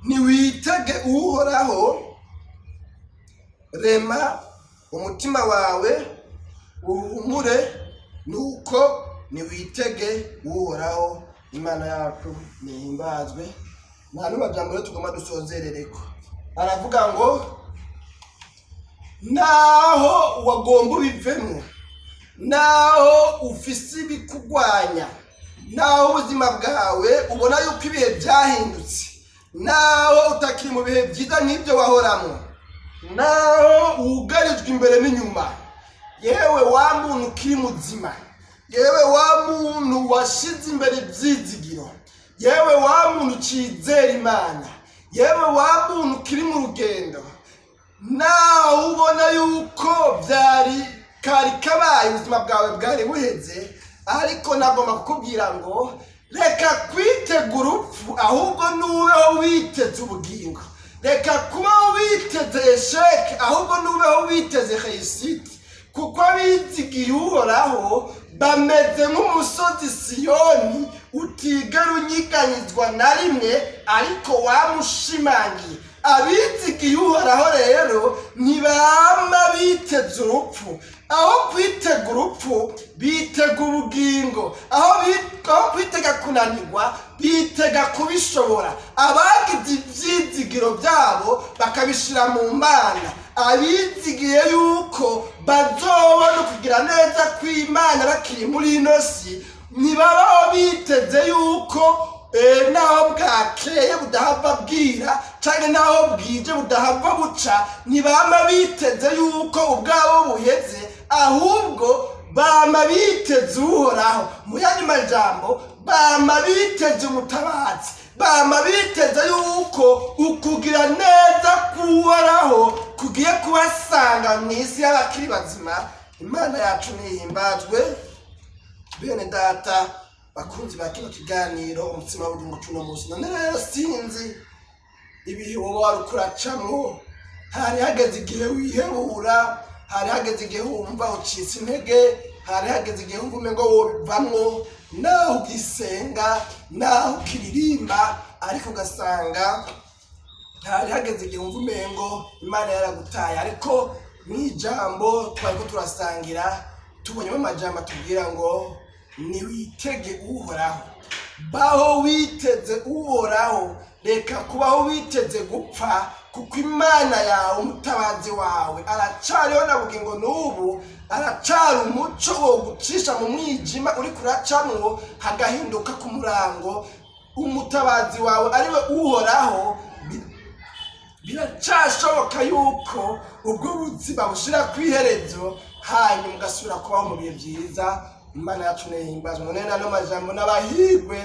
niwitege Uhoraho, rema umutima wawe uhumure, nuko niwitege Uhoraho. Imana yacu nihimbazwe. Nta n'amajambo rero tugomba dusozerereko, aravuga ngo Naho wagomba ubivemo, naho ufise ibikugwanya, naho ubuzima bwawe ubona yuko ibihe byahindutse, naho utakiri mu bihe byiza nk'ibyo wahoramwo, naho wugarijwe imbere n'inyuma, yewe wa muntu ukiri muzima, yewe wa muntu washize imbere ibyizigiro, yewe wa muntu ucizera Imana, yewe wa muntu ukiri mu rugendo, naho ubona yuko byari kari kabaye, ubuzima bwawe bwari buheze, ariko nagomba kukubwira ngo reka kwitega urupfu, ahubwo nubeho witeze ubugingo. Reka kubaho witeze échec, ahubwo nubeho witeze réussite, kuko abizigiye Uhoraho bameze nk'umusozi Siyoni utigera unyiganyizwa na rimwe, ariko wamushimangiye. Abizigiye Uhoraho rero ntibama biteze urupfu. Aho kwitega urupfu, bitega ubugingo. Aho kwitega kunanirwa, bitega kubishobora. Abagize ibyizigiro byabo bakabishyira mu Mana, abizigiye yuko bazobona kugira neza kw'Imana bakiri muri ino si, ntibabaho biteze yuko naho bwakeye budahava bwira, canke naho bwije budahava buca. Ntibama biteze yuko ubwabo buheze, ahubwo bama biteze Uhoraho. Mu yandi majambo, bama biteze umutabazi, bama biteze yuko ukugira neza k'Uhoraho kugiye kubasanga mu isi y'abakiri bazima. Imana yacu nihimbazwe. Bene data bakunzi ba kino kiganiro Umutsima w'Ubugingo c'uno munsi, none rero sinzi ibihe woba wari kuracamwo. Hari hageze igihe wihebura, hari hageze igihe wumva ucitse intege, hari hageze igihe wumva umengo wobivamwo, naho ugisenga, naho ukiririmba, ariko ugasanga hari hageze igihe wumva umengo Imana yaragutaye. Ariko mw'ijambo twariko turasangira, tubonyemo amajambo atubwira ngo niwitege Uhoraho, baho witeze Uhoraho, reka kubaho witeze gupfa, kuko Imana yawe, umutabazi wawe, aracariho na bugingo n'ubu, aracari umuco wo gucisha mu mwijima uri kuracamwo hagahinduka ku murango. Umutabazi wawe ariwe Uhoraho, biracashoboka yuko ubwo buzima bushira kw'iherezo, hanyuma ugasubira kubaho mu bihe byiza. Imana yacu nihimbazwe. None nano majambo, n'abahigwe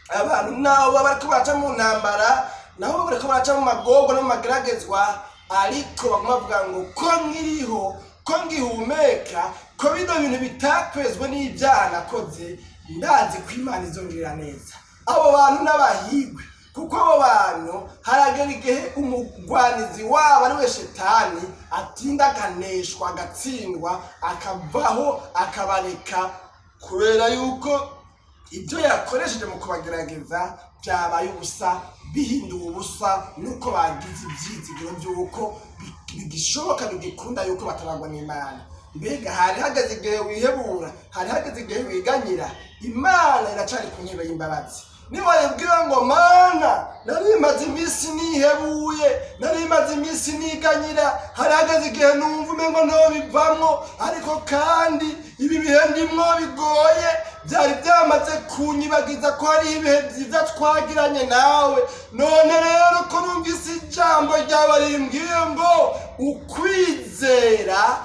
abantu nabo baba bariko baraca mu ntambara, nabo bariko baraca mu magorwa no mu mageragezwa, ariko baguma bavuga ngo ko nkiriho, ko ngihumeka, ko bino bintu bitakwezwe n'ibyaha nakoze, ndazi ko Imana izongera neza. Abo bantu n'abahigwe, kuko abo bantu haragera igihe umugwanizi wabo ari we Shetani atinda akaneshwa, agatsindwa, akavaho, akabareka, kubera yuko ibyo yakoresheje mu kubagerageza byabaye ubusa, bihinduwe ubusa nuko bagize ibyizigiro by'uko bigishoboka, bigikunda yuko batabagwa n'Imana. Mbega hari hageze igihe wihebura, hari hageze igihe wiganyira? Imana iracari ku ntebe y'imbabazi. Niwayibwira ngo Mana, nari maze iminsi nihebuye, nari maze iminsi niganyira, hari hageze igihe numva umengo ntobivamwo, ariko kandi ibi bihe ndimwo bigoye byari byamaze kunyibagiza ko hari ibihe byiza twagiranye nawe. None rero ko numvise ijambo ryawe rimbwiye ngo ukwizera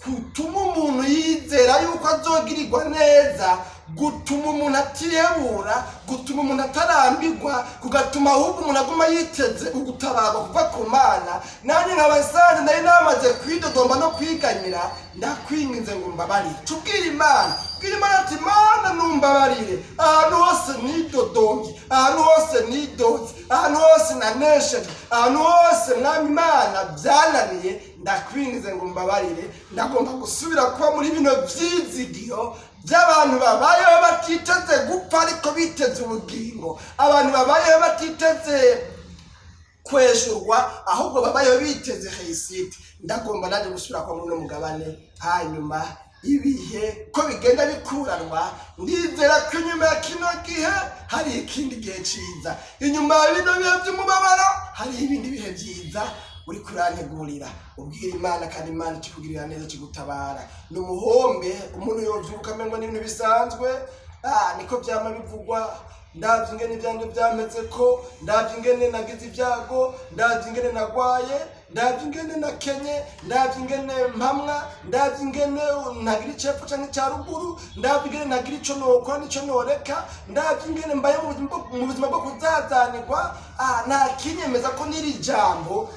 gutuma umuntu yizera yuko azogirirwa neza, gutuma umuntu atihebura, gutuma umuntu atarambirwa, kugatuma ahubwo umuntu aguma yiteze ugutabarwa kuva ku Mana, nanjye nkaba nsanze nari namaze kwidodomba no kwiganyira, ndakwinginze ngo mbabarire. Tubwire Imana, bwira Imana ati: "Mana, numbabarire ahantu hose nidodombye, ahantu hose nidoze, ahantu hose nanesheje, ahantu hose, Mwami Imana, byananiye. Ndakwinginze ngo mbabarire. Ndagomba gusubira kuba muri bino vyizigiro by'abantu babayeho batiteze gupfa, ariko biteze ubugingo, abantu babayeho batiteze kweshurwa, ahubwo babayeho biteze réussite. Ndagomba nanjye gusubira kuba muri uno mugabane." Hanyuma ibihe ko bigenda bikuranwa, ndizera ko inyuma ya kino gihe hari ikindi gihe ciza, inyuma ya bino bihe by'umubabaro hari ibindi bihe byiza. Uri kurantegurira, ubwira Imana, kandi Imana ikikugirira neza, ikigutabara. Ni umuhombe umuntu yovyuka amengo n'ibintu bisanzwe. Niko vyama bivugwa. Ndavye ingene ivyanje vyameze, ko ndavye ingene nagize ibyago, ndavye ingene nagwaye, ndavye ingene nakenye, ndavye ingene mpamwa, ndavye ingene ntagira icepfo canke ica ruguru, ndavye ingene ntagira ico nokora n'ico noreka, ndavye ingene mbaye mu buzima bwo kuzazanirwa. Nta kinyemeza ko n'iri jambo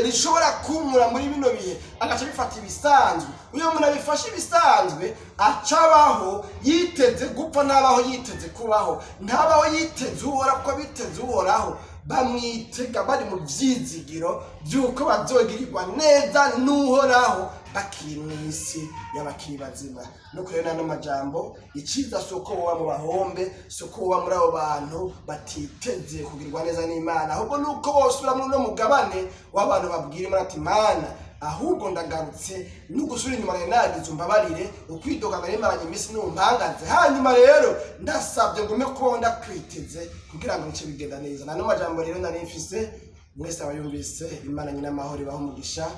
rishobora kunkura muri bino bihe. Agaca bifata ibisanzwe. Uyo muntu abifashe ibisanzwe, acabaho yiteze gupfa, ntabaho yiteze kubaho, ntabaho yiteze Uhoraho, kuko biteze Uhoraho bamwitega bari mu vyizigiro vy'uko bazogirirwa neza n'Uhoraho bakiri mw'isi y'abakiri bazima. Nuko rero n'ano majambo, iciza si uko woba mu bahombe, si uko woba muri abo bantu batiteze kugirirwa neza n'Imana, ahubwo nuko bosubira muri uno mugabane w'abantu babwira Imana ati: "Mana, ahubwo ndagarutse, nugusubira inyuma nari nagize umbabarire, ukwidoga nari maranye iminsi numpangaze. Hanyuma rero ndasabye ngume kubaho ndakwiteze kugira ngo bice bigenda neza." Nano majambo rero nari mfise. Mwese abayumvise, Imana nyina amahoro ibaho umugisha.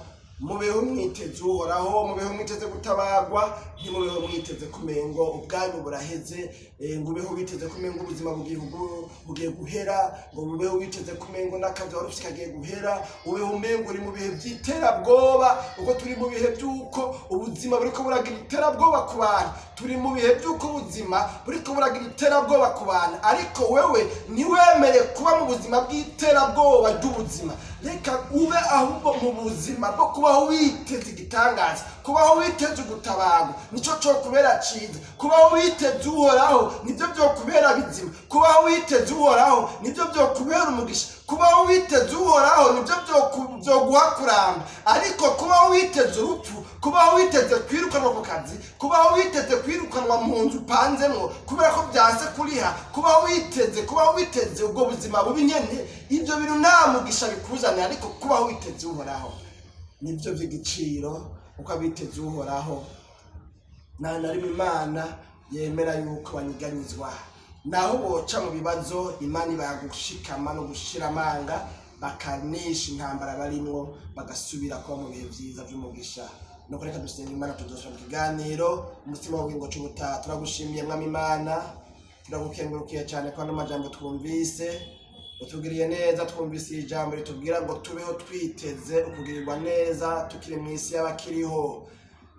Mubeho mwiteze Uhoraho, mubeho mwiteze gutabagwa, ntimubeho mwiteze kumengo ubwanyu buraheze, ngo ubeho witeze kumengo ubuzima bugiye guhera, ngo ubeho witeze kumengo n'akazi wari ufise kagiye guhera, ubeho umengo uri mu bihe by'iterabwoba, kuko turi mu bihe by'uko ubuzima buriko buragira iterabwoba ku bantu. Turi mu bihe by'uko ubuzima buriko buragira iterabwoba ku bantu, ariko wewe ntiwemere kuba mu buzima bw'iterabwoba ry'ubuzima. Reka ube ahubwo mu buzima bwo kubaho witeze igitangaza, kubaho witeze ugutabarwa nico co kubera ciza, kubaho witeze Uhoraho nibyo byokubera bizima, kubaho witeze Uhoraho nibyo byokubera umugisha, kubaho witeze Uhoraho nibyo byoguha kuramba. Ariko kubaho witeze urupfu, kubaho witeze kwirukanwa ku kazi, kubaho witeze kwirukanwa mu nzu upanzemwo kubera ko byanse kuriha, kubaho witeze ubwo buzima bubi nyene, ibyo bintu nta mugisha bikuzanira. Ariko kubaho witeze Uhoraho nibyo by'igiciro, kuko abiteze Uhoraho nta na rimwe Imana yemera yuko banyiganyizwa. Naho boca mu bibazo, Imana ibaha gushikama no gushira amanga, bakanesha intambara barimwo, bagasubira kuba mu bihe vyiza vy'umugisha. Nuko reka dusenga Imana, tuzosubira mu kiganiro umutima w'ubugingo c'ubutaha. Turagushimiye, Mwami Imana, turagukengurukiye cyane ko ano majambo twumvise utugiriye neza. Twumvise iri jambo ritubwira ngo tubeho twiteze ukugirirwa neza tukiri mu isi y'abakiriho.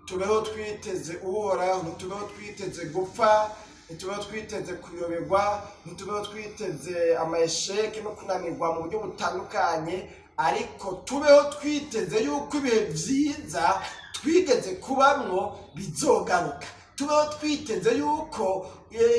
Tubeho twiteze Uhoraho, ntitubeho twiteze gupfa, ntitubeho twiteze kuyoberwa, ntitubeho twiteze ama échecs no kunanirwa mu buryo butandukanye, ariko tubeho twiteze yuko ibihe vyiza twigeze kubamwo bizogaruka. Tubeho twiteze yuko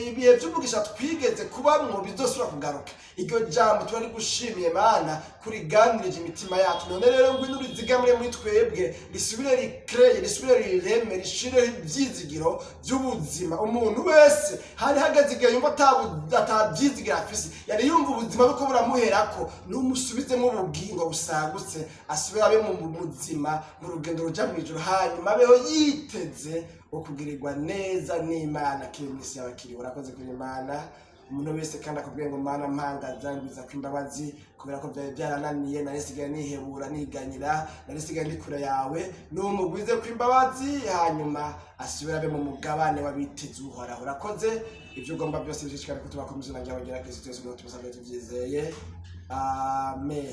ibihe vy'umugisha twigeze kubamwo bizosubira kugaruka. Iryo jambo turarigushimiye, Mana, kuriganirije imitima yacu. None rero ngwino urizigamire muri twebwe, risubire rikreye, risubire rireme, rishireho ivyizigiro vy'ubuzima. Umuntu wese hari hageze igihe yumva atavyizigiro afise, yari yumva ubuzima buriko buramuherako, numusubizemo ubugingo busagutse, asubire abe mu buzima, mu rugendo ruja mw'ijuru, hanyuma abeho yiteze ukugirirwa neza n'Imana kiri mw'isi y'abakiri. Urakoze kuri Imana. Umuntu wese kandi akubwiye ngo: "Mana, mpangaza, ngwiza ko imbabazi kubera ko byari byarananiye, nari nsigaye nihebura, niganyira, nari nsigaye ndi kure yawe," numugwize ko imbabazi, hanyuma asubire abe mu mugabane w'abiteze Uhoraho. Urakoze. Ibyo ugomba byose bishishikare kutuba ku izina ryawe ryera Kristo Yesu, tubisabye tubyizeye, amen.